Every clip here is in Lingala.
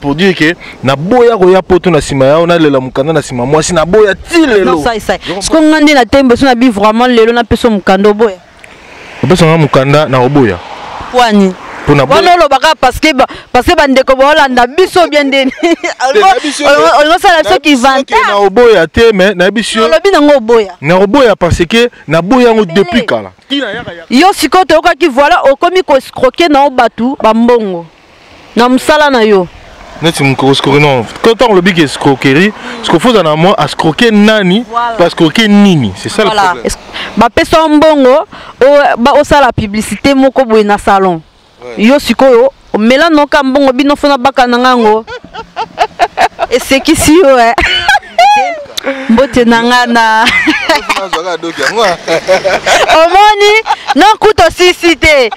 Pour dire que naboya koya poto na nsima yao, nalela mokanda na nsima mwasi, naboya ti lelo. Siko nga nde na tembe so na bi vraiment lelo napesa mokanda, oboya? Opesanga mokanda, na koboya. Pwani wana olobaka parce que bandeko baolanda biso bien ndeni olingo osala biso kivanta. Na oboya te, mais nayebi si olobi nango oboya. Na koboya parce que naboya yango depuis kala. Yo sikoyo toyokaki, voilà, okomi koescroquer na yo bato bambongo na mosala na yo. Neti escroquerie, non. Quand ntango olobi ke escroquerie, ce qu'il faut na moi escroquer nani, pa escroquer nini, c'est ça le problème. Bapesa yo mbongo, osala publicité moko boye na salon. Yo sikoyo omela noka mbongo bino fona baka na ngango esekisi yo. Mbote na nga na omoni nokuta osisi te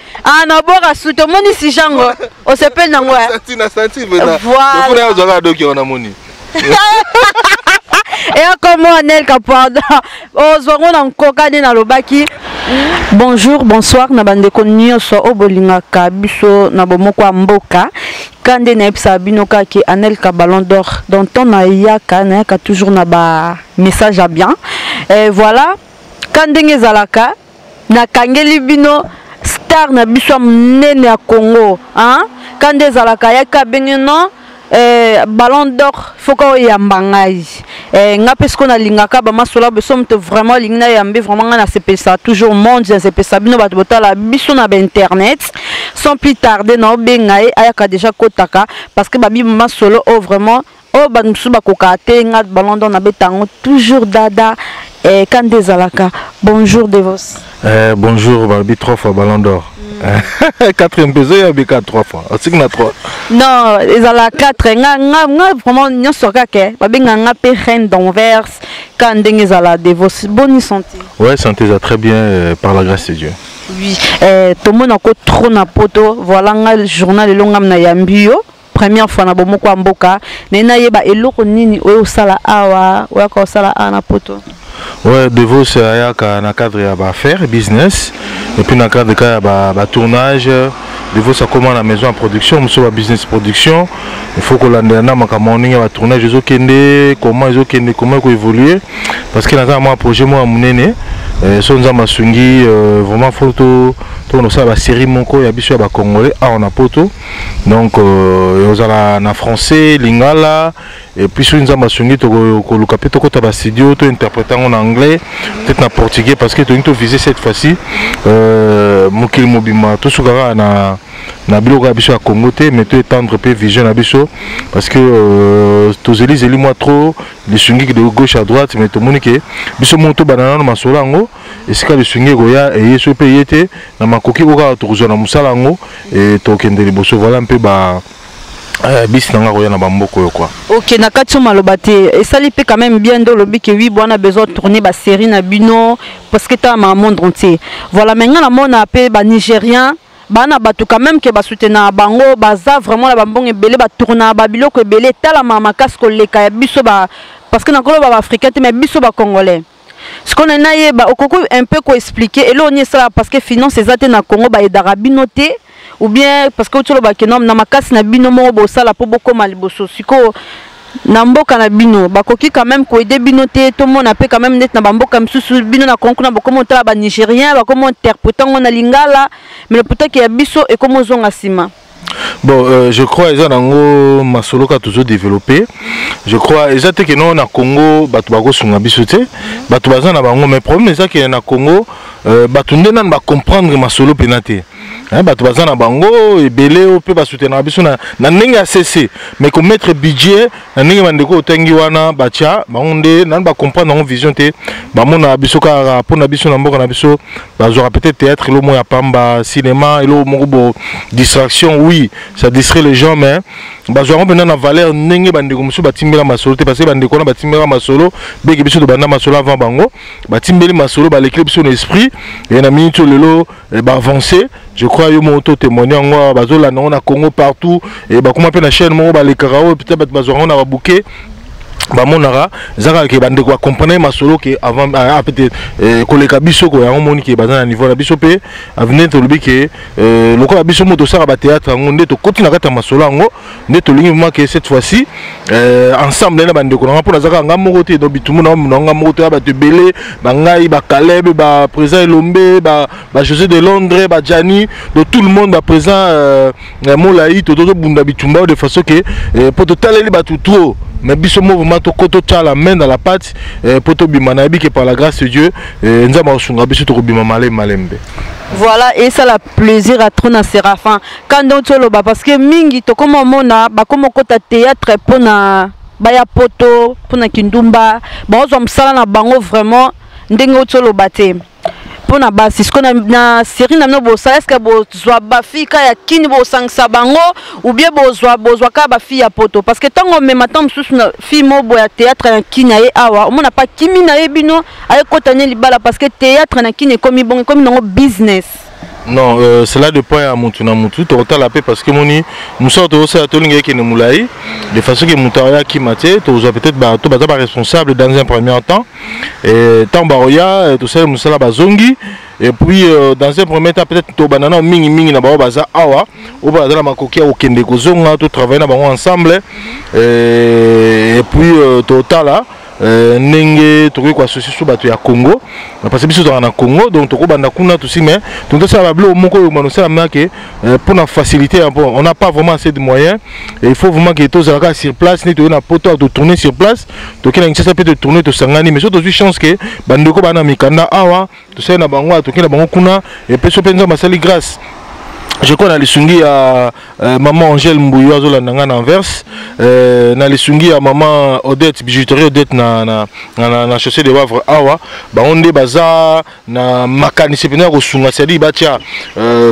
naboka suti, omoni sijango osepeli nango. Namoni. Eyakomo Anelka, pardon, ozwango na nkoka nde nalobaki. Bonjour, bonsoir na bandeko nyonso oyo bolingaka biso na bomoko ya mboka. Ka nde nayebisaka bino kaka Anelka Ballon d'Or, donc nton nayaka toujours na ba message ya bien. Et voilà, ka ndenge ezalaka, nakangeli bino star na biso ya monene ya Congo, hein? Ka nde ezalaka, ayaki abenge non, Ballon d'Or, foka oyamba ngai. Nga mpe sikoyo nalingaka bamasola biso moto vraiment alingi nayambi. Vraiment ngai nasepelisa toujours monde, nasepelisa bino bato botala biso na bainternet. Sans plus tarder, naobenga ye, ayaka déjà kotaka parce que babi masolo oyo vraiment oyo bato mosusu bakokaka te. Nga Ballon d'Or nabeta yango toujours dada. Ka nde ezalaka. Bonjour Devos. Bonjour, balobi trois fois Ballon d'Or. Quatrième mpe ezoyabika trois fois, osiki na trois. Non, ezala quatre. Nga vraiment nyonso kaka babenga nga mpe reine d'Anvers. Ka ndenge ezala, Devos, boni santé? Ouais, santé eza très bien, par la grâce de Dieu. Oui, tomonako trop na poto. Voilà, nga journal elongo ngam na yambi yo première fois na bomoko ya mboka. Naye nayeba eloko nini oyo osala awa, oyaka osala awa na poto. Ouais, Devos ayaka na cadre ya baaffaire business et puis na cadre ka ya batournage. Devos akoma na maison ya production mosusu, ba business production. Il faut kolandela na makambo ndenge ya batournage ezokende, comment ezokende, comment ekoévolue, parce que naza na mwa projet moko ya monene. So Nzambe asungi, vraiment faut tokona kosala basérie moko ya biso ya bacongolais awa na poto. Donc ozala na français, lingala, et puis soki Nzambe asungi, tokoluka mpe tokɔta bastudio, tointerpréter yango na anglais, peut-être na portugais, parce que tolingi toviser cette fois-ci mokili mobimba. Tosuka kaka na biloko ya biso ya Congo te, mais toétendre mpe vision na biso, parce que tozelizeli mwa trop lisungi de gauche à droite, mais tomoni ke biso moko tobanda nano masolo yango. Esika lisungi ekoya, eye, soki mpe eye te, na makoki oyo kaka tokozwa na mosala yango, tokende liboso. Voilà mpe ba bisi na nga koya na bamboka oyo quoi. Ok, na kati oyo maloba te esali mpe quand même bien nde olobi ke wi bwana besoin tourner basérie na bino, parce que tala monde entier. Voilà, mais nga namona mpe banigérien bana bato quand même ke basoutenaka bango, baza vraiment na bambongo ebele, batournaka babiloko ebele, etalamaka makasi koleka ya biso ba, parce que nakoloba baafricain te, mais biso bacongolais. Sikoyo na nayeba, okoki un peu koexpliquer eloko nini esalaka parce que finance eza te na Congo, baaidaka bino te, ou bien parce que oti olobaki na makasi na bino moko bosala mpo bokóma liboso? Sikoyo na mboka na bino bakoki quand même koaider bino te? Tomona mpe quand même neti na bamboka misusu, bino na Congo kuna bokoma otala banigérien, bakoma interpréter yango na lingala, mais leputaki ya biso ekoma ozonga nsima. Bon, je crois eza nango masolo kaka tozodévelopper. Je crois eza te ke no na Congo bato bakosunga biso te, bato baza na bango, mais problème eza ke na Congo bato nde nanu bacomprendre masolo mpena te. Bato baza na bango ebele oyo mpe basoutenaka biso na ndenge ya cc, mais komettre budget na ndenge bandeko otangi wana batya bango nde nanu bacomprendre yango vision te. Bamonaka biso kaka mpona biso na mboka na biso, bazwaka peut-être théâtre eloko moko ya pamba, cinéma eloko moko bo distraction. Oui, ça distrait les gens, mais bazwaka mpenza na valeur ndenge bandeko mosusu batimbela masolo te, parce que bandeko wana batimbela masolo beke biso tobanda masolo avant bango. Batimbeli masolo, balekeli biso na esprit e na miniti oyo lelo baavance. Je crois yo moko to témoigne yango, bazolanda yango na Congo partout e bakoma mpe na chaîne moko balekaka oyo peut-être bato bazwaka yango na babouquet. Bamonaka eza kaka ke bandeko bacomprendre masolo ke avant, ah, peut-être koleka biso ko yango moni ke baza na niveau na biso mpe avenir. Tolobi ke lokola biso mo tosala bathéâtre yango nde tokoti na kati ya masolo yango nde tolingi vraiment ke cette fois-ci ensemble na bandeko nanga, mpo naza kaka nga moko te. Donc bitumbu na nga moko te, ya bato ebele, bangai, bakaleb, baprésident Elombe, ba José de Londres, bajani, donc tout le monde, baprésident Molai, tozobunda bitumba oyo de façon ke mpo totaleli bato trop, mais biso mo vraiment toko totia la main dans la pâte mpo tobima. Nayebi ke par la grâce de Dieu, Nzambe akosunga biso, tokobima malembe malembe. Voilà, et ça la plaisir à trop na Séraphin quand donc toloba, parce que mingi tokoma omona bakoma okota théâtre mpona baya poto, mpona kindumba, baozwa mosala na bango vraiment ndenge oti oloba te mpona basi. Siko na série na bino bosala, est-ce bozwa bafille ka ya kini, bosangisa bango, ou bien bozwa kaka bafille ya poto? Parce que ntango omema ntango mosusu na fille mo boye ya théâtre na kini aye awa, omona pa kimi na ye bino ayekota ne libala, parce que théâtre na kini ekomi bongo, ekomi nango business. Non, cela dépend ya mutu na mutu. Tokotala mpe, parce que moni mosala tozosala, tolinga ekende molai de façon ke moto aoya akima te. Tozwa peut-être bato baza baresponsable dans un premier temps, ntango baoya tosali mosala, bazongi. Et puis dans un premier temps, peut-être tobanda nao mingimingi na bango baza awa, oyo baza na makoki ya kokende kozonga, totravaille na bango ensemble. Et puis totala ndenge tokoki koassocier so bato ya Congo, parce que biso tozalaka na Congo, donc tokobanda kuna tosi, mais tosala babiloko moko oyo bana osala make mpona facilité. Bon, on n'a pas vraiment assez de moyens et il faut vraiment ke tozalaka sur place. Nde toye na poto, totourner sur place, toke na Kinshasa mpe totourner, tosangani. Mais so tozwi chance ke bandeko baa na mikanda awa, tosali na bango, toke na bango kuna. Et so mpe Nzambe asali grâce, je crois na lisungi ya maman Angèle Mbuyu azolanda nga na Anvers, na lisungi ya maman Odette, bijouterie Odette na chaussée de Wavre awa, bango nde baza na makanisi mpenza ya kosunga, c'est-à-dire batia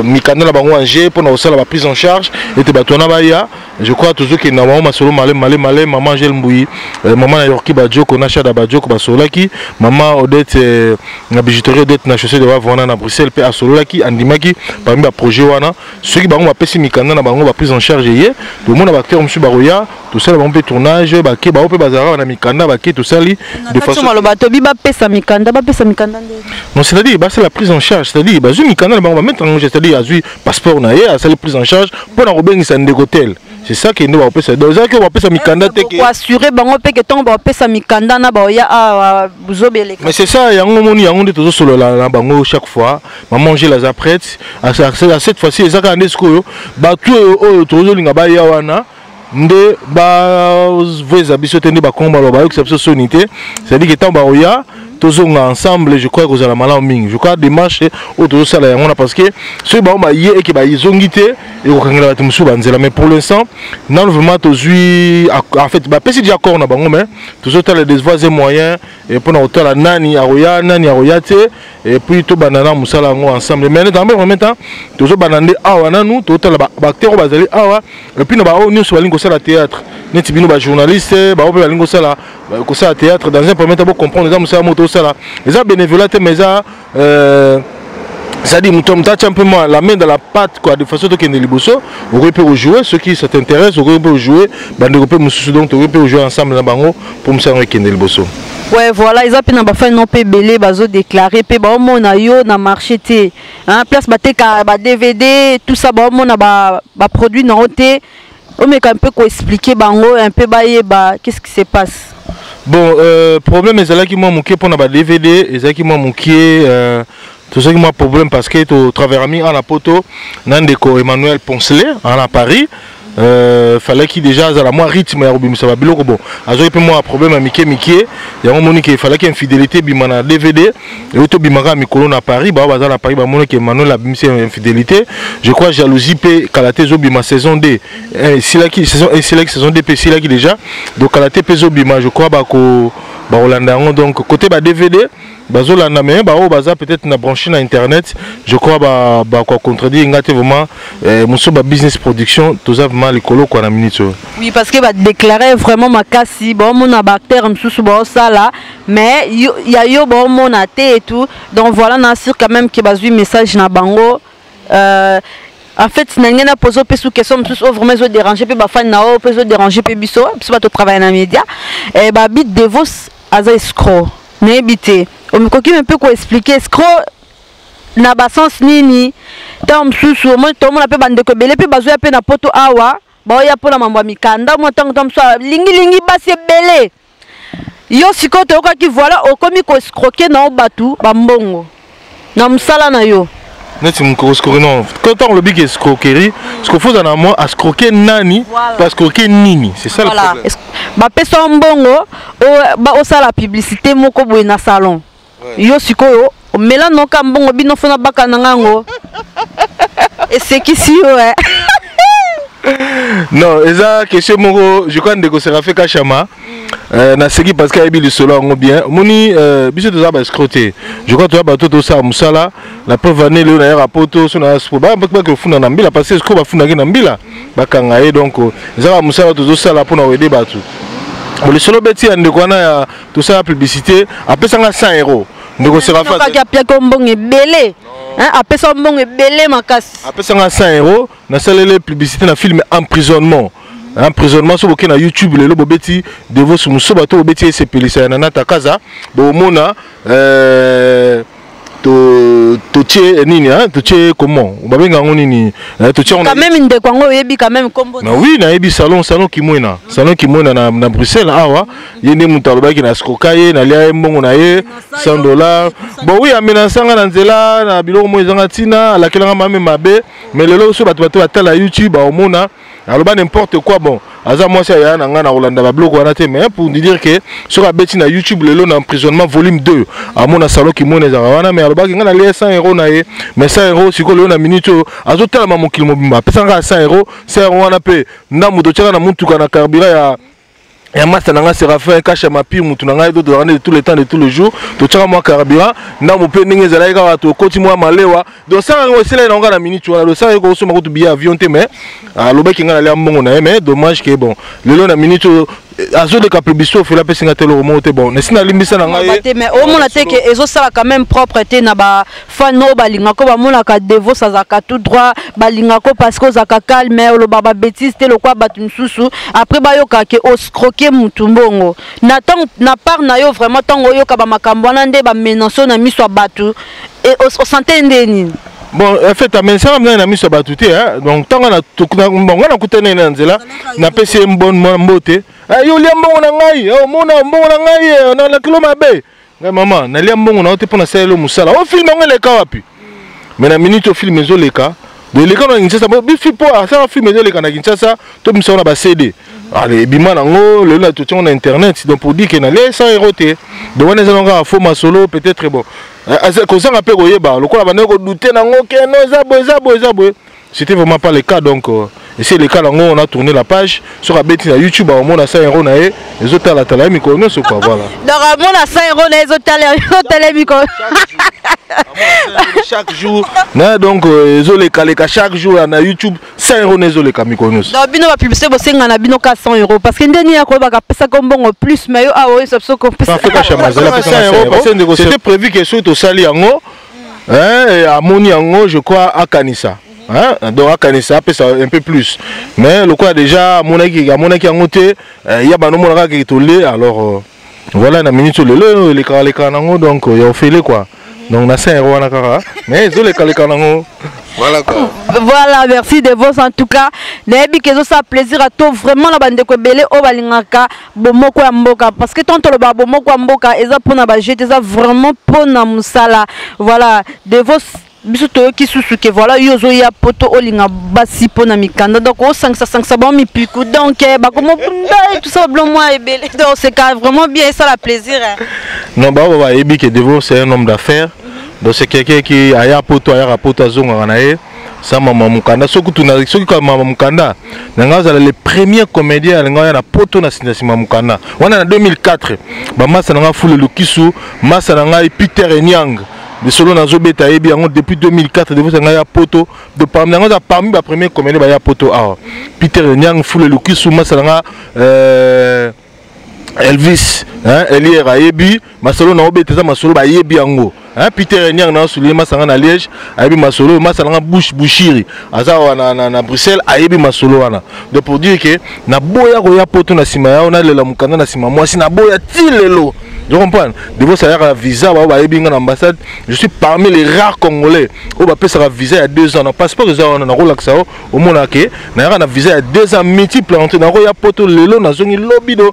mikanda na bango ange mpona kosala baprise en charge ete bato wana baya. Je crois tozokende na bango masolo male male male. Mama Angèle Mbuyi, mama na Yorki Badioko na Shada Badioko basololaki, mama Odette na bijouterie Odette na chaussée de Wavre wana na Bruxelles mpe asololaki, andimaki parmi baprojet wana. Soki bango bapesi mikanda na bango, baprise en charge ye, tomona baacteur mosusu bakoya, tosala bango mpe tournage, bake, bango mpe bazalaka na mikanda, bake, tosali de façon maloba tobi bapesa mikanda, bapesa mikanda nde? Non, c'est-à-dire basala prise en charge, c'est-à-dire bazwi mikanda na bango, bamettre yango, c'est-à-dire azwi passeport na ye, asali prise en charge mpo na kobengisa ndeko tel. C'est ça ke nde bakopesa. Donc ezalaki bapesa mikanda te ke koassurer bango mpe ke ntongo bakopesa mikanda na baoya awa, bozobeleka. Mais c'est ça, yango moni, yango nde tozosolola na bango chaque fois. Maman Angèle aza prête à cette fois-ci. Eza kaka nde sikoyo bato oyo oyo tozolinga baya wana nde bavweza biso te, nde bakongo baloba bayokisa biso soni te. C'est-à-dire ke ntango baoya, tozonga ensemble, je crois kozala malamu mingi. Je crois démarche oyo tozosala yango na, parce que soki bango baye eke bazongi te, ekokangela bato mosusu banzela. Mais pour l'instant nano vraiment tozwi, en fait bapesi déjà accord na bango, mais tozotala des voies et moyens mpona kotala nani akoya, nani akoya te, et puis tobanda na mosala yango ensemble. Mais dans le même temps, tozobanda nde awa nanu, totala baacteur oyo bazali awa, et puis na baoyo nyonso balingi kosala théâtre neti bino bajournaliste, bao mpe balingi kosala théâtre. Dans un premier temps, bocomprendre, eza mosala moko tosala, eza bénévolat te, mais eza c'est-à-dire moto moto atia un peu moins la main dans la pâte quoi, de façon tokende liboso. Okoki mpe kojouer soki ça t'intéresse, okoki mpe kojouer, bandeko mpe mosusu, donc tokoki mpe kojouer ensemble na bango mpo mosala yango ekende liboso. Ouais, voilà, eza mpe na bafani no mpe ebele bazodéclarer mpe baomona yo na marché te, place bateka ba DVD, tout ça, baomona baproduit ba nango te. Omeka mpe koexpliquer bango un peu, bayeba qu'est-ce qui se passe. Bon, problème ezalaki mwa moke mpona ba DVD, ezalaki mwa moke, tozalaki mwa problème parce que totravers mingi na poto na ndeko Emmanuel Poncelet na Paris. Fallaki déjà azala mwa rythme ya kobimisa babiloko. Bon, azwaki mpe mwa problème ya mike mike, yango omoni ke efalaki Infidélité ebima na DVD oyo tobimaka mikolo na Paris. Bao baza na Paris bamoni ke Emmanuel abimisi Infidélité, je crois Jalousie mpe kala te ezobima, saison 2 esilaki, saison esilaki, saison 2 mpe esilaki déjà, donc kala te mpe ezobima, je crois bako bakolanda yango. Donc côté ba DVD bazolanda, mais baoyo baza peut-être na branché na internet, je crois bakocontredire nga te. Vraiment mosusu ba Business Production toza vraiment likolo kwa na minute oyo. Oui, parce que badéclare vraiment makasi, baomona baacteur mosusu baosala, mais ya yo baomona te et tout. Donc voilà, na sûr quand même ke bazwi message na bango. En fait, na ngai na pose mpe su question mosusu oyo vraiment ezodérange mpe bafani na oyo mpe ezodérange mpe biso, biso bato travaille na média. Babi Devos aza escroc. Nayebi te, okoki mpe koexpliquer escroc na basens nini? Ntango mosusu omoni, tomona mpe bandeko ebele mpe bazoya mpe na Poto awa, baoya mpona mambo ya mikanda. Mwa ntango ntango mosusu alingilingi basi ebele. Yo sikoyo toyokaki, voilà, okomi koescroquer na yo bato bambongo na mosala na yo. Neti escroquerie, non. Quand on olobi ke escroquerie, ce qu'il faut na moi, escroquer nani? Parce escroquer nini? C'est ça, voilà, le problème. Bapesa yo mbongo, osala publicité moko boye na salon. Yo sikoyo omela noka mbongo bino fona baka na ngango, esekisi yo, eh. Non, eza question moko, je crois ndeko Séraphin Kachama, naseki parce que ayebi lisolo yango bien. Omoni, biso toza baescroc te. Je crois toza bato tosala mosala. La preuve ane lelo nayaka Poto so na bake ofunda na mbila, parce que escroc bafundaki na mbila, bakanga ye. Donc eza kaka mosala tozosala mpona koaider bato. Lisolo beti ya ndeko wana ya tosala publicité, apesanga 100 euro, ndeko Séraphin. Apiaki mbongo ebele, apesa mbongo ebele makasi. Apesanga 100 euro, nasaleli publicité na film Emprisonnement. Emprisonnement, so boke na YouTube lelo, bobeti Devos Mosoba to bobeti Esepelisa ya Nanata Kaza, bomona totie nini, totie comment babenga yango nini, totie. Quand même ndeko yango oyebi quand même kombo? Na oui, nayebi salon, salon Kimwena, salon Kimwena na Bruxelles awa. Ye nde moto alobaki na escroquer ye, nalia ye mbongo na ye 100 dollars. Bon, oui, amenaçanga na nzela na biloko moko ezanga ntina, alakelanga mame mabe. Mais lelo so bato batala YouTube, baomona aloba n'importe quoi. Bon, aza mwasi aya na ngai na kolanda babiloko wana te. Mais pour dire que soki abeti na YouTube lelo na Emprisonnement volume 2, amona salon Kimona ezalaka wana. Mais alobaki ngai nalia 100 euro na ye. Mais 100 euro sikoyo lelo na minute oyo azotalama mokili mobimba, apesanga kaka 100 euro. 100 euro wana mpe ndambo totiaka na mutuka na carburant ya master na ngai Séraphin Kasha Mapire, mutu na ngai to tozalaka de tous les temps, de tous les jours. Totiaka mwa carburant ndambo mpe ndenge ezalaki kaka, tokoti mwa malewa. Donc sanga yango esilaki nango kaka na minute wana. Donc sanga ekosomba kutu billet avion te. Mais alobaki ngai nalia mbongo na ye. Mais dommage ke bon, lelo na minute oyo azoleka publicité ofela, apesi nga te eloko moko te. Bon, nesi nalimbisa na ngai. Te, mais omona te ke ezosala quand même propre te na bafan oyo balingako, bamonaka Devos azalaka tout droit, balingako parce que ozalaka calme, olobaka babêtises te lokwa bato mosusu. Après bayoka ke oescroquer mutu mbongo na ntango na part na yo. Vraiment, ntango oyoka bamakambo wana nde bamenace na miso ya bato, osante nde nini? Bon, en fait, amenaçanga ngai na miso ya bato te. Donc ntango bon, ngai nakutani na nzela, napesi ye mbote: "Yo lia mbongo na ngai, omona mbongo na ngai na kilo mabe." Ngai: "Mama, nalia mbongo na yo te mpo nasaleli mosala o film yango eleka wapi?" Mais na minute o film ezoleka, do eleka na Kinshasa bifi mpo asala film ezoleka na Kinshasa, tobimisa na ba CD. Ale ebima nango lelo na totiango na internet. Donc pour dire ke nalia 100 euro te. Donc wana eza nango kaka faux masolo. Peut-être bon, kozanga mpe koyeba lokola bandeki kodouter nango ke non, eza boye, eza boye, eza boye. C'était vraiment pas le cas. Donc et c'est le cas nango, on a tourné la page. Soki abeti na YouTube, aomona 100 euro na ye ezotalatala ye mikolo nyonso, quoi, voilà. Donc amona 100 euro na ye ezotala mikolo. Chaque jour na, donc ezolekaleka chaque jour na YouTube, 100 euro na ezoleka mikolo nyonso. Donc bino bapublicité bosenga na bino ka 100 euro, parce que ndeni ya koyebaka apesaka mbongo plus, mais yo awa oyo biso. C'était prévu que soki tosali yango, amoni yango, je crois akanisa, hein? Donc akanisa apesa un peu plus. Mais lokola déjà amonaki yango te, ya bano omona kaka tole. Alors voilà, na minute oyo lelo elekaka lekaka nango, donc ya ofele quoi. Donc na 100 euro wana kaka, mais ezolekaleka nango. Voilà quoi. Voilà, merci Devos. En tout cas, nayebi ke ezosala plaisir à to vraiment na bandeko ebele oyo balingaka bomoko ya mboka, parce que tant toloba bomoko ya mboka eza mpona bajete, eza vraiment mpona mosala. Voilà, Devos, biso toyoki susu ke voilà, yo ozoya Poto, olinga basi mpona mikanda, donc osangisa-sangisa bango mipiku, donc bakomobunda, tout ça, babilo mwa ebele. Donc c'est vraiment bien, esala plaisir, hein. Non, bao bayebi ke Devos, c'est un homme d'affaires. Donc c'est quelqu'un qui aya Poto, ayaka Poto, azongaka na ye sa mama mokanda. Soki tuna, soki ka mama mokanda na ngai, azala le premier comédien alinga oya na Poto na nsima mokanda wana na 2004. Bamasa na ngai Fule Lukisu, masa na ngai Peter Enyang, lisolo nazobeta ayebi yango. Depuis 2004, Devos ngai ya Poto. De parmi yango aza parmi bapremier comédien baya Poto awa: Peter Enyang, Fule Lukisu, masa na nga. Elvis, hein, Elier ayebi masolo na obeta, eza masolo bayebi yango, hein. Peter Enyang na souligner masanga na Liège, ayebi masolo. Masanga nga Bush Bushiri aza wana na Bruxelles, ayebi masolo wana. Donc pour dire que na boya koya poto na sima yao, na lela mukanda na sima mwasi, na boya ti lelo. Je comprends. Devant ça, il visa, ba yebi nga na ambassade. Je suis parmi les rares Congolais oyo bapesaka visa ya 2 ans na passeport. Eza wana, nakolakisa yo, omona ke nayaka na visa ya 2 ans multiple entrée. Nakoya poto lelo, nazongi lobi, do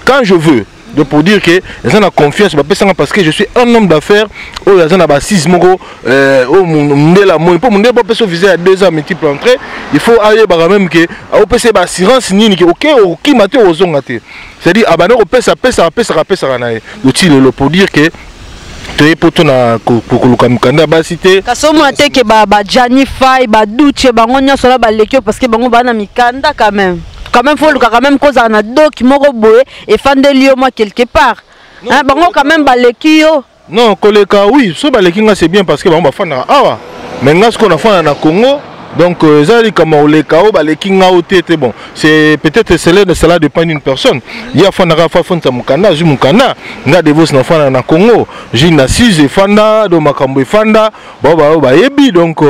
quand je veux. Donc pour dire que eza na confiance bapesanga, parce que je suis un homme d'affaires oyo aza na basise moko oyo mondele amoni. Mpo mondele bapesa visa ya 2 ans multiple entrée, il faut ayebaka même ke opesa ye baassurance nini, ke oke okima te, ozonga te. C'est-à-dire abanda kopesa, apesaka, apesaka, apesaka na ye oti lelo. Pour dire que toye poto na koluka mikanda ya basi te. Kasi omona te ke bajani fai, baduche, bango nyonso na baleki yo, parce que bango baa na mikanda quand même. Quand même faut oluka quand même kozala na doki moko boye efandeli yo mwa quelque part. Hein, bango quand même baleki yo. Non, koleka, oui, so baleki nga, c'est bien, parce que bango bafandaka awa, mais nga sikoyo nafanda na Congo. Donc eza likambo koleka oyo baleki nga o te te. Bon, c'est peut-être cela dépend d'une personne. Ye afandaka fa afandisa mokanda, azwi mokanda. Nga Devos nafanda na Congo, jui na sise efanda, do makambo efanda, bao bao bayebi. Donc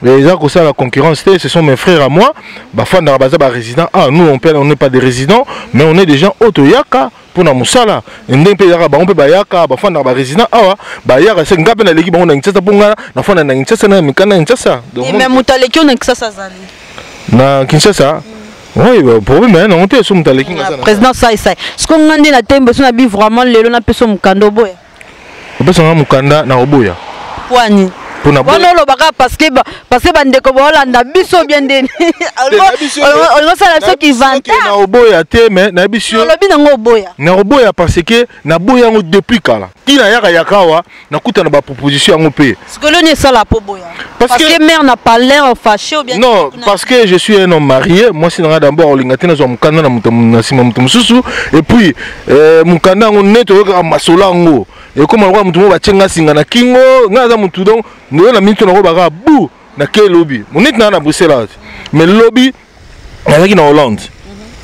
eza kosala concurrence te. Ce sont mes frères à moi, bafandaka, baza barésident. Ah, nous on n'est pas des résidents, mais on est des gens oyo toyaka mpona mosala. Ndenge mpe eyaka, bango mpe bayaka, bafandaka, barésident awa bayaka. Se nga mpe naleki bango na Kinshasa, mpo nga nafanda na Kinshasa na mikanda ya Kinshasa. Donc mais moto aleki yo na Kinshasa azali? Na Kinshasa, oui, bah, problème ya nango te. So moto aleki nga aza na président Saisai, siko nga nde na tembe so na bi vraiment lelo napesa mokanda, oboya? Opesanga mokanda na koboya. Pwani? Mpona wana olobaka parce que bandeko baolanda biso bien ndeni olingo osala biso kivanta. Na oboya te, mais nayebi si yo olobi nango oboya. Nakoboya parce que naboya yango depuis kala. Ntina yaka yaka awa, nakutana baproposition yango mpe. Sikoyo ni esala po boya? Parce parce que mère na palais fâché ou bien? Non, parce que je suis un homme marié. Mwasi na nga d'abord olinga te nazwa mokanda na moto na nsima moto mosusu. Et puis mokanda yango nde toyokaka masolo yango, ekoma lokola motu moko batie nga singa na kingo. Nga aza motu, donc ndoyo na miniti nango baka bu nake lobi moneti naa na Bruxelles awa te, mais lobi nazalaki na Hollande,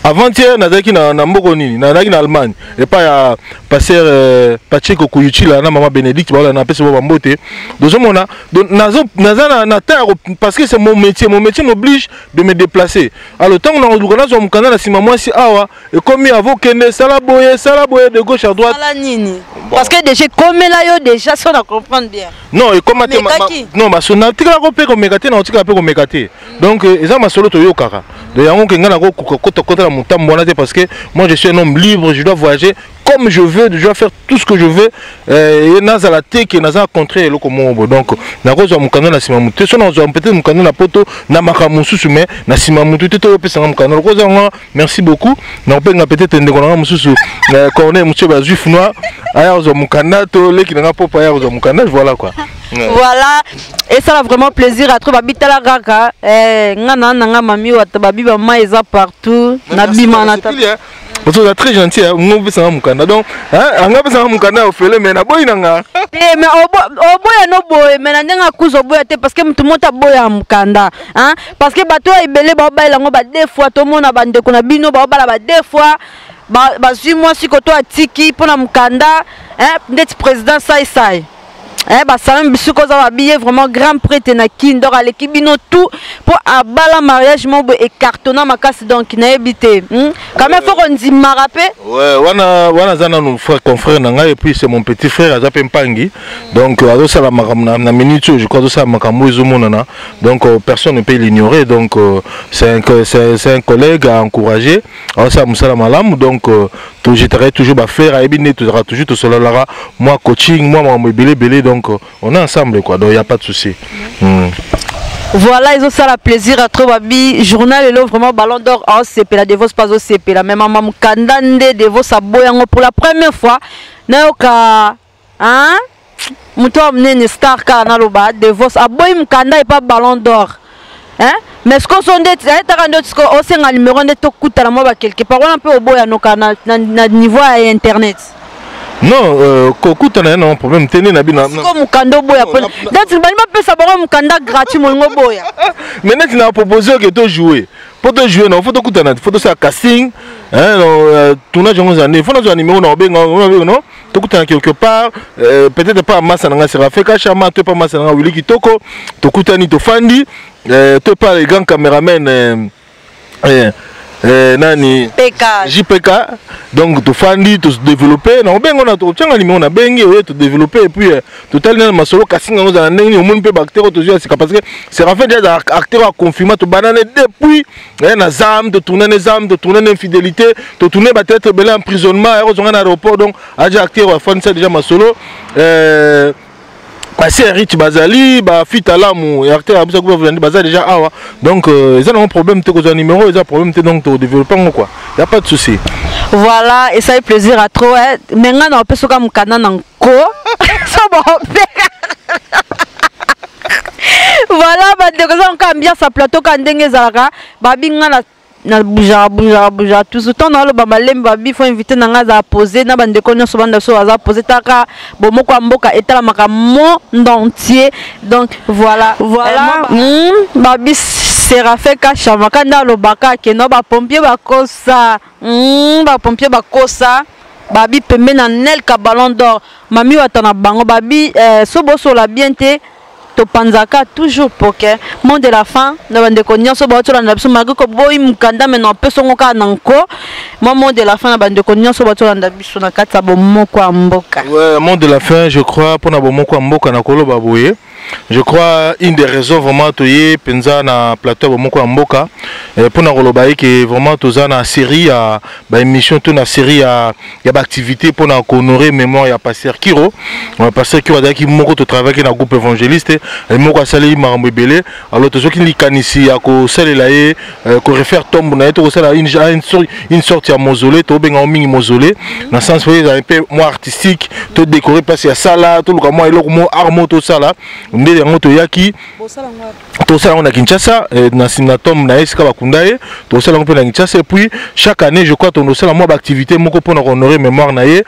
avant-hier nazalaki na mboka nini, nazalaki na Allemagne epai ya pasteur Patrick Kuyuchila na mama Bénédicte. Baola na apesi bo bambote. Tozomona, donc naza na temps ya parce que c'est mon métier, mon métier m'oblige de me déplacer. Alors ntango nakoluka nazwa mokanda na nsima mwasi awa, ekomi avokende sala boye, sala boye, de gauche à droite. Sala nini? Bon. Parce que déjà ekomela yo déjà, so na comprendre bien. Non, ekoma te. Omekaki? Non, maso natikalako mpe komeka te, nakotikala mpe komeka te. Donc eza masolo toyokaka. Donc yango ke ngai nakokoka kota na motambo wana te, parce que moi je suis un homme libre, je dois voyager comme je veux, je dois faire tout ce que je veux. Ye nazala te ke naza contraire eloko moko boye. Donc nakozwa mokanda na nsima motu te. So nazwa peut-être mokanda na poto na makambo mosusu, mais na nsima motu te. Toyopesanga mokanda lokoza nga, merci beaucoup. Nakopenga peut-être ndeko na nga mosusu, Corneille mosusu, bajuif noir, aya kozwa mokanda, to leki na nga popa aya kozwa mokanda. Voilà quoi. Ouais. Voilà, et ça va vraiment plaisir à trop. Babi tala kaka nga na nga mami wata babi ba ma eza partout na bima na ta. Parce que oza très gentil, hein, ngo opesanga mokanda. Donc hein, anga opesanga mokanda ya ofele, mais naboyi na nga. Te, mais oboya no boye, mais na ndenge akuza oboya te, parce que mutu moko aboya mokanda, hein, parce que bato oyo ebele baobalela yango ba deux fois. Tomona bandeko na bino baobala ba deux fois, bazwi mwasi koto, atiki mpona mokanda, hein, ndeti président Saisai. Basala biso koza babiye vraiment grand prêtre na Kini, donc aleki bino tout mpo abala mariage moko boye ecartonna makasi. Donc nayebi te, Quand même faut kondimaka mpe. Ouais, wana wana aza nanu frère, confrère na ngai, et puis c'est mon petit frère, aza mpe mpangi. Donc azosala makambo na minute oyo, je crois azosala makambo oyo ezomonana. Donc personne ne peut l'ignorer. Donc c'est un collègue à encourager, azosala mosala malamu. Donc tojetaka toujours bafrère, ayebi nde tozalaka toujours, tosolalaka, moi coaching, moi makambo ebele ebele. Donc on est ensemble quoi, donc y a pas de souci. Voilà, ezosala plaisir à trop. Babi journal elo vraiment ballon d'or aosepela, Devos pas azosepela, mais mama mokanda nde Devos aboya yango pour la première fois. Nayoka, hein, moto ya monene star kaka naloba Devos aboyi mokanda epa ballon d'or, hein. Mais siko so nde ayetaka nde siko osenga numéro nde tokutana mwa ba quelque part wana mpe oboyanoka na niveau ya internet. Non, kokutana ye na problème te nde na bino. Siko mokanda oboya Non, neti bali bapesa bango mokanda gratuit, molingo oboya. Mais neti na propose oke tojouer. Po tojouer na, faut tokutana, faut tosala casting, hein, tournage yango ezala nde faut nazwa numéro na obenga no, tokutana quelque part, peut-être pas masa na nga Séraphin Kachama to pas masa na nga Willy Kitoko. Tokutani, tofandi, to pas les grands caméramen, nani? PK. JPK. Donc tofandi, todéveloppe na obengo na totianga numéro, na bengi oye, todéveloppe et puis totali nana masolo, casting yango ezala ndenge nini. Omoni mpe baacteur oyo tozwi ya sika, parce que Séraphin déjà acteur aconfirma. Tobanane depuis na zam, totourne ne zam, totourne na infidélité, totourne bathéâtre ebele, emprisonnement ya kozonga na aéroport. Donc aja acteur afandisa déjà masolo. Basi rich bazali bafita lamu acteur ya biso baza déjà awa. Donc eza nango problème te, kozwa numéro eza problème te. Donc todéveloppe yango quoi, y a pas de souci. Voilà, et ça fait plaisir à trop, hein. Mais nga na opesoka mokanda na nko so bopeka. Voilà, bandeko, eza nka ambiance ya plateau ka ndenge ezalaka. Babi nga na bougeaka, bougeaka, bougeaka toujours ntango naoloba malembe. Babi faut invité na nga azala posé na bandeko nyonso banda so aza posé taka bomoko ya mboka etalamaka monde entier. Donc voilà, voilà. Babi Séraphin Kachama ka nde alobaka akende bapompier bakosa, bapompier bakosa. Babi pembe na Nelka Ballon d'Or, mami wata na bango. Babi so bosola bien te, topanzaka toujours poke. Mot de la fin na bandeko nyonso baotolanda biso, malgré koboyi mokanda me na opesongo kaka na nko. Mwa mot de la fin na bandeko nyonso baotolanda biso na kati ya bomoko ya mboka. Ouais, mot de la fin, je crois, mpona bomoko ya mboka na koloba boye, je crois une des raisons vraiment toye mpenza na plateau ya bomoko ya mboka, mpona koloba ye ke vraiment toza na série ya baémission to na série ya baactivité mpona kohonorer mémoire ya pasteur Kiro. Pasteur Kiro azalaki moko totravaillaki na groupe évangéliste, moko asali makambo ebele. Alors tozwaki likanisi ya kosalela ye, korefaire tombe na ye, tokosala une sorte ya mausolée. Tobengango mingi mausolée na sens po ezala mpe mwa artistique, todécorer place ya sala, toluka mwa eloko mo art mo tosala. Nde yango toyaki tosala yango na Kinshasa, na tombe na ye esika bakunda ye. Tosala yango mpe na Kinshasa et puis chaque année, je crois, tondosala mwa baactivité moko mpona kohonorer mémoire na ye.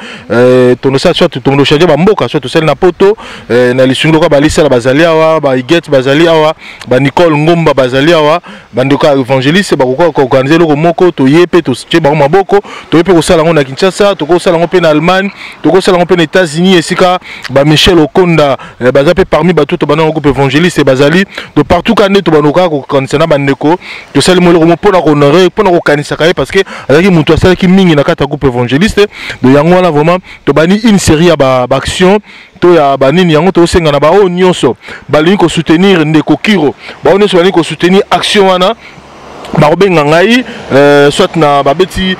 Tondosala soit tondochange bamboka, soit tosali na poto, na lisungi lokola balisala bazali awa, baiget bazali awa, banicole Ngomba bazali awa, bandeko ya évangéliste bakoka koorganiser eloko moko. Toye mpe totie bango maboko, toye mpe kosala yango na Kinshasa, tokosala yango mpe na Allemagne, tokosala yango mpe na États-Unis esika bamichel Okonda baza mpe parmi bato tobanda yango groupe évangéliste bazali de partout. Ka nde tobanda kaka kokanisa na bandeko, tosali mo eloko mo mpona kohonorer, mpona kokanisaka ye, parce que azalaki moto asalaki mingi na kati ya groupe évangéliste. De yango wana vraiment tobandi une série ya baaction to ya banini yango. Tosenga na baoyo nyonso balingi kosoutenir ndeko Kiro, baoyo nyonso balingi kosoutenir action wana, bakobenga ngai, soit na babeti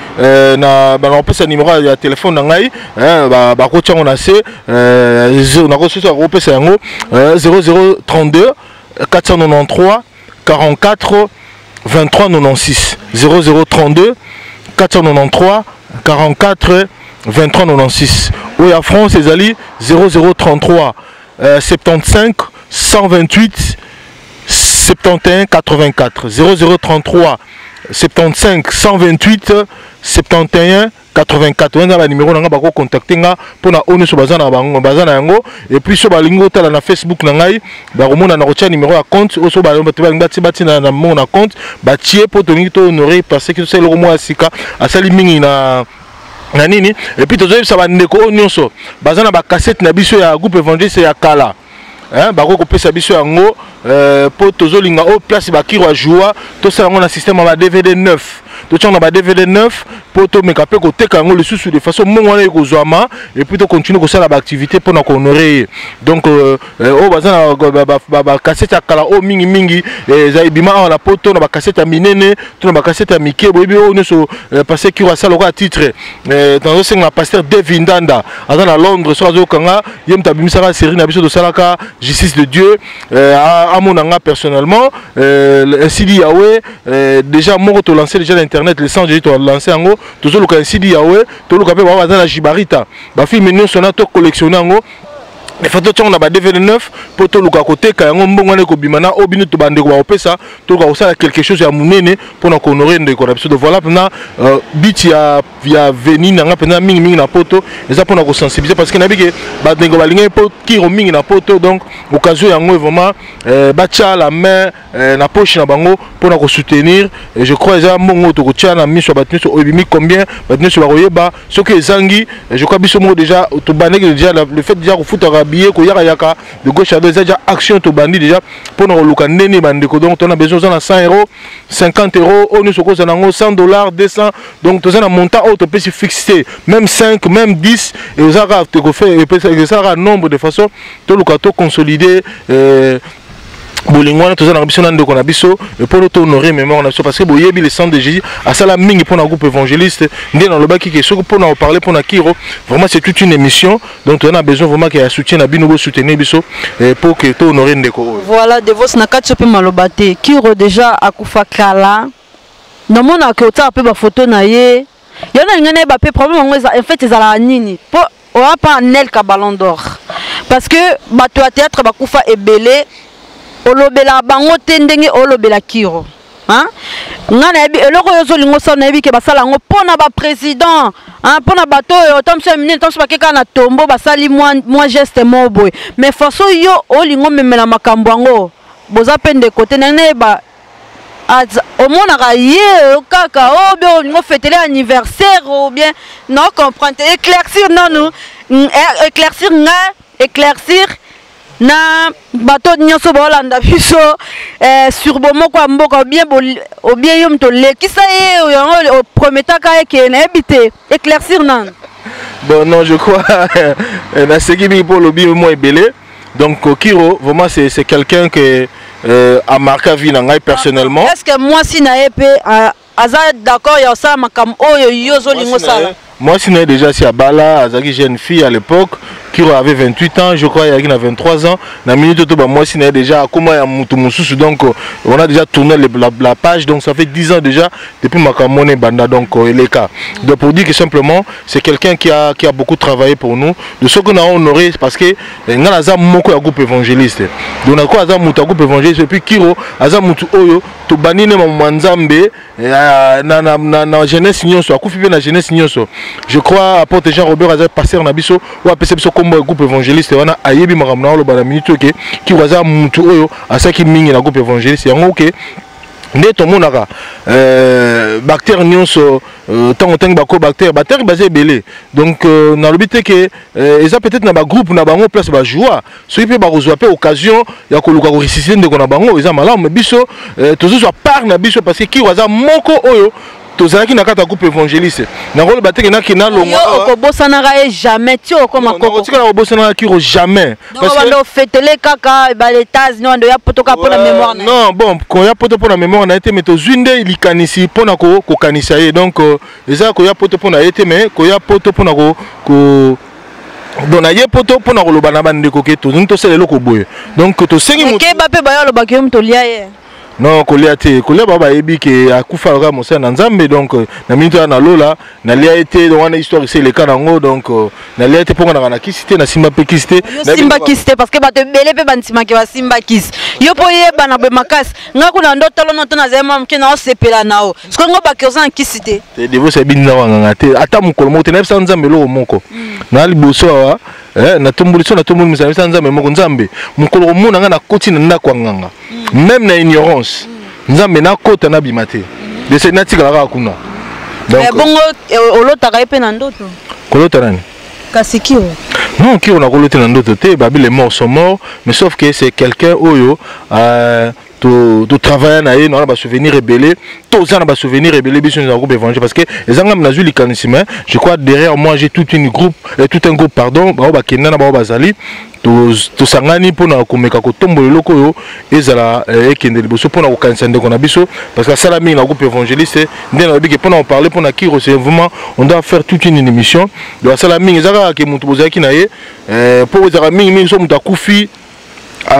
na bakopesa numéro ya telefone na ngai, bakotia yango na se. Nakosoki bakopesa yango 0032 493 44 23 96, 0032 493 44 23 96. Oyo ya France ezali 0033 75 128 71 84, 0033 75 128 71 84. Wana banimero na nga, bakocontacte nga mpona oyo nyonso baza na bango, baza na yango. Et puis so balingi otala na Facebook na ngai, bakomona na kotia numéro ya compte oyo. So bato balingi batie, batina na mongo na compte batie, mpo tolingi tohonorer parce que tosala eloko moko ya sika, asali mingi na nini. Et puis tozoyebisa bandeko oyo nyonso baza na bacassette na biso ya groupe évangéliste ya kala, bakoki kopesa biso yango, mpo tozolinga oyo place bakiro ajoua, tosala yango na système ya ba DVD 9, totiango na ba DVD 9 mpo tomeka mpe koteka yango lisusu de façon mbongo wana ekozwama et puis tocontinue kosala baactivité mpona kohonorer ye. Donc oyo baza na bacassette ya kala oyo mingimingi eza ebima awa na poto, na bacassette ya minene to na bacassette ya mike, boyebi oyo nyonso pasteur Kiro asala lokola titre. Nazosenga na pasteur Devi Ndanda, aza na Londres, soki azokanga ye moto abimisaka série na biso tosalaka Justice de Dieu, amona nga personnellement. Ainsi dit Yahweh, déjà moko tolancé déjà na internet, le sang Jésus, tolancé yango. Tozoluka Ainsi dit Yahweh, toluka mpe bao baza na Jibarita, bafilme nyonso na tocollectionne yango. Efa totiango na ba DVD 9 mpo toluka koteka yango, mbongo wana ekobima na oyo bino to bandeko bakopesa, toluka kosala quelque chose ya monene mpona kohonorer ndeko na biso. Donc voilà mpena biti ya veni na nga mpenza mingimingi na poto eza mpona kosensibiliser, parce que nayebi ke bandeko balingaki mpo Kiro mingi na poto. Donc occasion yango vraiment, batia la main na poche na bango. mpona kosoutenir. Et je crois eza mbongo tokotia na miso ya bato nyonso oyo ebimi combien, bato nyonso bakoyeba soki ezangi. Je crois biso moko déjà tobandaki déjà le fait déjà kofutaka billet, koyakayaka de gauche à droite, eza déjà action tobandi déjà mpona koluka ndeni bandeko. Donc tona besoin, oza na 100 euros, 50 euros, oyo nyonso okozala nango, 100 dollars, 200. Donc toza na montant oyo topesi fixe te, même 5, même 10, eza kaka esalaka nombre de façon toluka toconsolider bolingo wana toza na biso na ndeko na biso, mpona tohonorer mémoire na biso, parce que boyebi, le sang de Jésus asala mingi mpona groupe évangéliste. Nde nalobaki ke soki mpona koparler mpona Kiro, vraiment c'est toute une émission. Donc toza na besoin vraiment ke ya soutien na bino, bosoutenir biso po ke tohonorer ndeko oyo. Voilà, Devos, na kati so mpe maloba te. Kiro déjà akufa kala, namonaka otala mpe bafoto na ye. Yo nalingi nayeba mpe problème yango en fait ezalaka nini, mpo oya mpa Anelka Ballon d'Or, parce que bato ya théâtre bakufa ebele, olobela bango te ndenge olobela Kiro. Nga nayebi eloko oyo ozolinga osala, nayebi ke basala yango mpo na baprésident, mpo na bato oyo ta mosu ya minene, ta mosu bake kaka na tombo, basali mwa geste moko boye. Mais façon yo olinga omemela makambo yango, boza mpe ndeko te. Ndenge nayeba, omonaka ye kaka o bien olinga ofêter anniversaire ou bien non, comprendre te. Éclaircir nanu, éclaircir nga, éclaircir na bato nyonso baolanda biso sur bomoko ya mboka. Obien yo moto olekisa ye yango, oprometaka ye ke nayebi te. Éclaircir nanu. Bon, non, je crois naseki mingi mpo olobi mwa ebele. Donc Kiro, vraiment, c'est quelqu'un que a marqué vie na ngai personnellement. Est ce que mwasi na ye mpe aza d'accord ya kosala makambo oyo yo ozolinga osala? Mwasi na ye déjà si abala, azalaki jeune fille à l'époque. Kiro avait 28 ans, je crois, ayaki na 23 ans na minute to bamwasi na ye déjà akóma ya mutu mosusu. Donc on a déjà tourné la page. Donc ça fait 10 ans déjà depuis makambo wana ebanda. Donc eleka. Donc pour dire que simplement c'est quelqu'un qui a beaucoup travaillé pour nous, de ce qu'on a honoré, parce que nga naza moko ya groupe évangéliste. Donc nako aza mutu ya groupe évangéliste, et puis Kiro aza mutu oyo tobandi ne mamama Nzambe na jeunesse nyonso, akufi mpe na jeunesse nyonso. Je crois apôtre Jean Robert aza pasteur na biso oyo apesa biso kombo ya groupe évangéliste wana, ayebi makambo na oloba na minute oke. Kiro aza mutu oyo asalaki mingi na groupe évangéliste yango. Oke nde tomonaka baacteur nyonso, ntango ntangi bako baacteur baza ebele. Donc nalobi te ke eza peut-être na bagroupe na bango place bajoua, soki mpe bakozwa mpe occasion ya koluka koressusciter ndeko na bango, eza malamu. Mais biso tozozwa part na biso, parce que Kiro aza moko oyo tozalaki na kati ya groupe évangéliste. Nakoloba te ke naki nalongwa. Yo okobosanaka ye jamais ti okoma koko? Otikala kobosanaka Kiro jamais. Banda ofêter kaka ba États-Unis, wanda oya poto kaka mpona mémoire na? Non, bon, koya poto mpona mémoire na ye te, mais tozwi nde likanisi mpona kokanisa ye. Donc eza koya poto mpona ye te, mais koya poto mpona ko donc naye poto mpona koloba na bandeko ke tolingi tosala eloko boye. Donc tosengi keba mpe bayo alobaki yo moto olia ye. Non, kolia te. Kolia, bao bayebi ke akufa kaka mosala na Nzambe. Donc na minute wana nalola, nalia ye te. Donc wana histoire esi eleka nango. Donc nalia ye te mponga naka na kisi te, nasimba mpe kisi te. Simba kisi te, parce que bato ebele mpe bandimaki basimba kisi. Yo mpo oyebana boye makasi, nga kuna ndo tolo to nazali mwa moke na osepela na o sikoyo ngo baki oza na kisi te. Devosi ayebi ndako ya nganga te, ata mokolo moko te. Nayebisa Nzambe eloko moko na liboso awa, natomboli so, natomboli misala, nayebisa Nzambe moko: Nzambe, mokolo komona nga nakoti na ndako ya nganga, même na ignorance, Nzambe, nakota nabima te, dese natikala kaka kuna. Donc bongo olotaka ye mpe na ndoto? Kolota nani? Kasi Kiro. Non, Kiro nakolota na ndoto te. Babi, les morts sont morts, mais sauf que c'est quelqu'un oyo totravailla na ye, na basouvenir ebele, toza na basouvenir ebele biso na groupe évangile, parce que eza ngambi nazwi likanisi, mais je crois derrière moi j'ai toute une groupe, tout un groupe, pardon, bao bakenda na bao bazali, tosangani mpona komeka kotombola eloko oyo ezala ekende liboso mpona kokanisa ndeko na biso, parce que asala mingi na groupe évangéliste. Nde nalobi ke mpona koparler mpona Kiro, c'est vraiment, on doit faire toute une émission. Donc asala mingi, eza kaka ke motu bozalaki na ye, mpo ezalaka mingimingi so moto akufi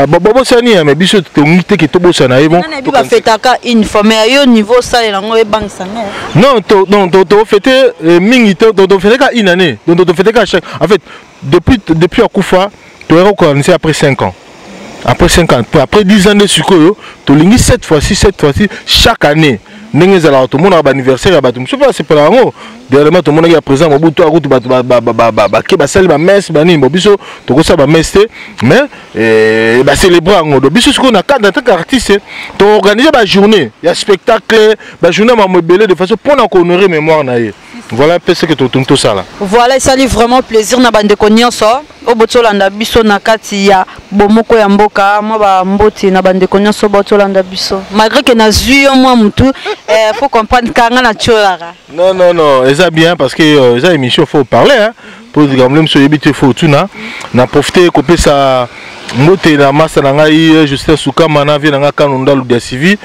babosani ya, mais biso tongi te ke tobosana ye. Bon, bafêtaka une fois, mais yo niveau osalela yango ebangisa nga. Non, non, tofêter mingi te, tofêter ka une année. Donc tofêter ka chaque, en fait, depuis akufa, toyaka kokanisa après 5 ans, après 5 ans, après 10 ans nde sikoyo tolingi cette fois-ci chaque année. Ndenge ezalaka, tomonaka baanniversaire ya bato mosusu mpe basepela yango. Dernièrement tomonaki ya président Mobutu, akutu bato bake basali bamesse banini. Bo biso tokosala bamesse te, mais eh, bacélébrer yango. Do biso sikoyo na cadre en tant qu'artiste, toorganiser bajournée ya spectacle, bajournée ya mambo ebele, de façon mpona kohonorer mémoire na ye. Voilà un peu ce que totongi tosala. Voilà, esali vraiment plaisir na bandeko nyonso oyo botolanda biso na kati ya Bomoko ya Mboka. Mwa bambote na bandeko nyonso botolanda biso, malgré que nazwi yo mwa mutu, eh, faut comprendre kanga na tiolaka. Non, non, non, eza bien parce que eza émission, faut parler, hein. Po likambo mosusu oyebi te, faut otuna. Na profite kopesa mbote na masa na ngai Justin Sukama, na vie na ngai Kano Ndalu dia Civi,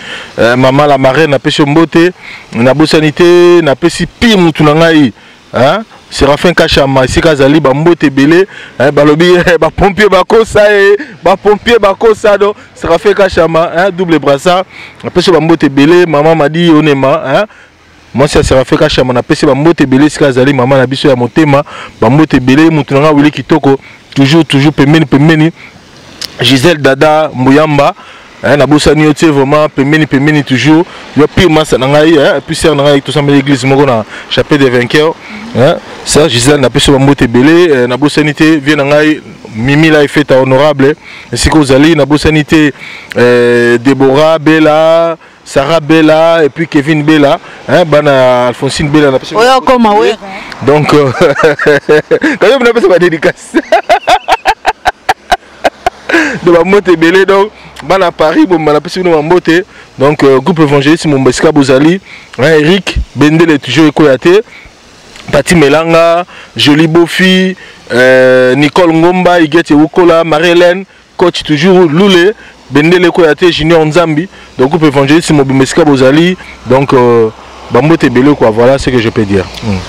mama la marraine, napesi yo mbote. Nabosani te, napesi pire mutu na ngai, hein? Séraphin Kachama, esika azali, bambote ebele. Balobi bapompier bakosa ye, bapompier bakosa. Do Séraphin Kachama, hein, double brassard, napesi bambote ebele. Mama Madi Onema, hein? Mwasi ya Séraphin Kachama, napesi bambote ebele esika azali. Mama na biso ya motema, bambote ebele. Mutu na ngai Wili Kitoko, toujours toujours pembeni pembeni. Gisèle Dada Mbuyamba, eh, nabosani yo tie, vraiment pembeni pembeni toujours yo pire masa na ngai, eh, puis sœur na ngai, tosambeli église moko na Chapelle des Vainqueurs, eh, sœur Gisèle, napesi bambote ebele. Eh, nabosani te vie na ngai Mimi la Efeta honorable, esika ozali. Nabosani te, eh, Déborah Bella, Sarah Bella et puis Kevin Bella, hein, bana Alphonsine Bella, napesi oyo okoma oyo. Donc quand même napesa badédicace de bambote ebele. Donc bana Paris bomba, napesi bino bambote. Donc groupe évangéliste momba, esika bozali, hein, Eric Bendele toujours ekoya te, Pati Melanga, Jolie Bofi, Nicole Ngomba, Igete Wukola, Marie-Hélène coach toujours Lule, Bendele ekoya te, Junior Nzambi. Donc groupe évangéliste mobimba, esika bozali, donc bambote ebele quoi. Voilà ce que je peux dire.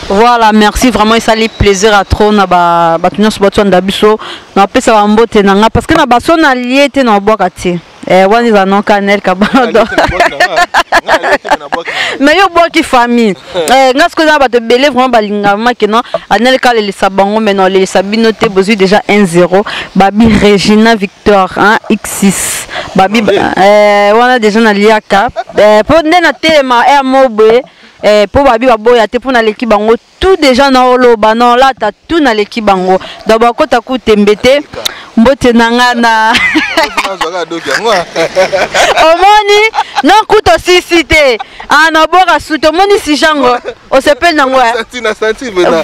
Voilà, merci vraiment, esali plaisir à trop na bato nyonso batwanda biso. Napesa bambote na nga parce que na baso nalie te, na obwaka te. Eh, wana eza non Kanel Kabando, mais yo obwaki famille. Eh, nga sikoyo eza na bato ebele vraiment balingama ke non Anel kalelisa bango, mais na olelisa bino te. Bozwi déjà 1-0. Babi Regina Victor, hein, X6 babi, eh, wana déjà naliaka, eh, mpo nde natelema air moboye, eh, mpo babi baboya te, mpo naleki bango tout déjà. Na oloba na olata tout, naleki bango. Donc bakota ku tembe te. Mbote na nga na omoni nokuta osisi te. Ah, naboka suti, omoni sijango osepeli nango.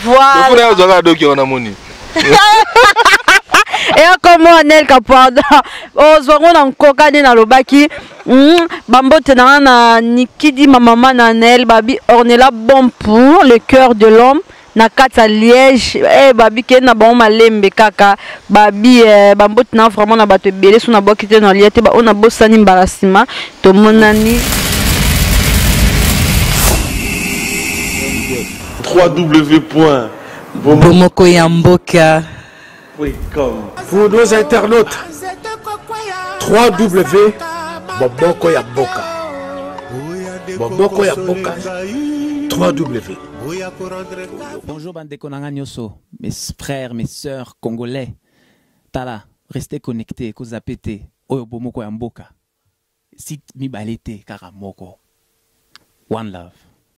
Voilà, doki wana moni. Eyakomo Anelka, pardon, ozwango na nkoka nde nalobaki. Bambote na nga na Nikidi, ma mama na Anael, babi Ornella, bon pour le cœur de l'homme na kati ya Liège. Eh, babi kende na bango malembe kaka. Babi, eh, bambote na vraiment na bato ebele. So nabwaki te, na lia te, baoyo nabosani, mbala nsima tomonani. www. Bomoko ya Mboka. Pour nos internautes, 3W Bomoko ya Mboka. Bomoko ya Mboka 3W. Bonjour bandeko na nga nyonso, mes frères, mes sœurs congolais. Tala, restez connectés, kozapper te. Oyo Bomoko ya Mboka. Site mibale te, kaka moko. One love.